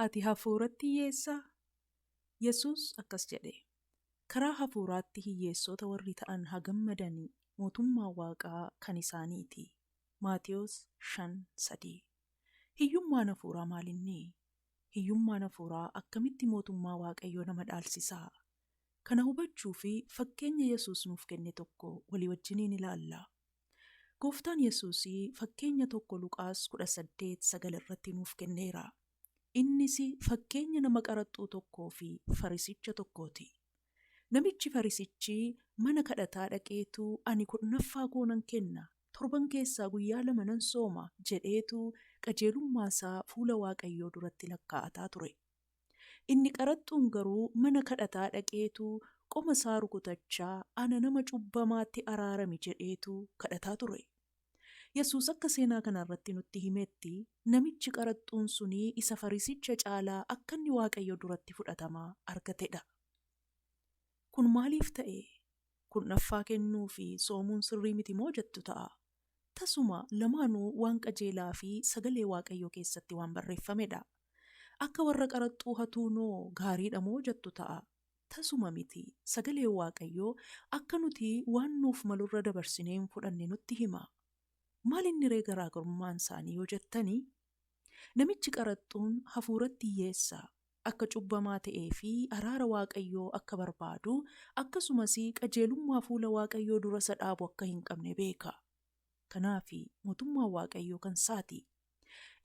Ati hafuuratti hiyyeessaa? Yesuus akkas jedhe, Karaa hafuuraatti hiyyeessota warri ta'an haa gammadani, mootummaan Waaqaa kan isaaniitii. Maatewos 5, 3. Hiyyummaan hafuuraa maalinni? Hiyyummaan hafuuraa akkamitti mootummaa Waaqayyoo nama dhaalsisaa? Kana hubachuuf fakkeenya Yesuus nuuf kenne tokko walii wajjiniin ilaalla. Gooftaan Yesuus fakkeenya tokko Luqaas 18:9 irratti nuuf kenneera. Innis fakkeenya nama qaraxxuu tokkoo fi Farisicha tokkooti. Namichi Farisichi mana kadhataa dhaqeetu ani kurnaffaa koo nan kenna, torban keessaa guyyaa lama nan sooma jedheetu qajeelummaa isaa fuula Waaqayyoo duratti lakkaa'ataa ture. Inni qaraxxuun garuu mana kadhataa dhaqeetu qoma isaa rukutachaa ana nama cubbamaatti araarami jedheetu kadhataa ture. Yesuus akka seenaa kana irratti nutti himetti, namichi qaraxxuun suni isa Farisicha caalaa akka inni Waaqayyo duratti fudhatama argatedha. Kun maaliif ta'e? Kurnaffaa kennuu fi soomuun sirrii miti moo jettu ta'a. Tasuma, lamaanuu waan qajeelaa fi sagalee Waaqayyoo keessatti waan barreeffamedha. Akka warra qaraxxuu hatuunoo gaariidha moo jettu ta'a. Tasuma miti. Sagaleen Waaqayyoo akka nuti waan nuuf malurra dabarsinee hin fudhanne nutti hima. Maal inni ree garaagarummaan isaanii yoo jettani, namichi qaraxxuun hafuuratti hiyyeessa, akka cubbamaa ta'ee fi araara Waaqayyoo akka barbaadu, akkasumas qajeelummaa fuula Waaqayyoo dura isa dhaabu akka hin qabne beeka. Kanaaf mootummaan Waaqayyoo kan isaati.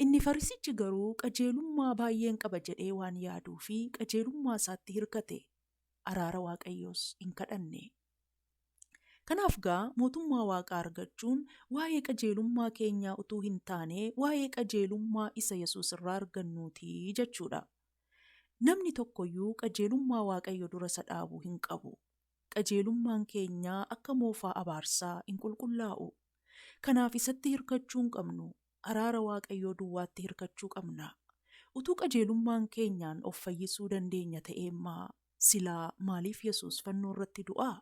Inni Farisichi garuu qajeelummaa baay'een qaba jedhee waan yaaduu fi qajeelummaa isaatti hirkate, araara Waaqayyoos hin kadhanne. Kanaaf gaa mootummaa Waaqaa argachuun waa'ee qajeelummaa keenyaa utuu hin taane waa'ee qajeelummaa isa Yesuus irraa argannuuti jechuudha. Namni tokkoyyuu qajeelummaa Waaqayyo dura isa dhaabu hin qabu. Qajeelummaan keenya akka moofaa abaarsaa hin qulqullaa'u. Kanaaf isatti hirkachuu hin qabnu, araara Waaqayyoo duwwaatti hirkachuu qabna. Utuu qajeelummaan keenyaan of fayyisuu dandeenya ta'eemmaa silaa maaliif Yesuus fannoo irratti du'aa?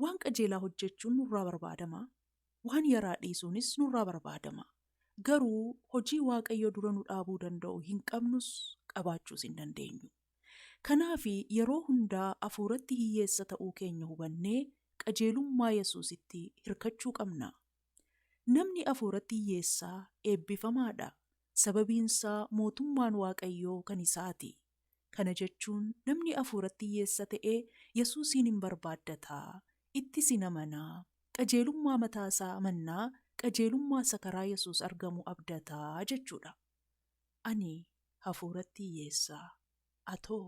Waan qajeelaa hojjechuun nurraa barbaadama, waan yaraa dhiisuunis nurraa barbaadama. Garuu hojii Waaqayyo dura nu dhaabuu danda'u hin qabnus qabaachuus hin dandeenyu. Kanaaf yeroo hundaa hafuuratti hiyyeessa ta'uu keenya hubannee qajeelummaa Yesuusitti hirkachuu qabna. Namni hafuuratti hiyyeessaa eebbifamaadha, sababiinsaa mootummaan Waaqayyoo kan isaati. Kana jechuun namni hafuuratti hiyyeessa ta'e Yesuusiin hin barbaaddata, ittis hin amana, qajeelummaa mataa isaa mannaa qajeelummaa isa karaa Yesuus argamu abdata jechuudha. Ani hafuuratti hiyyeessa. Atoo?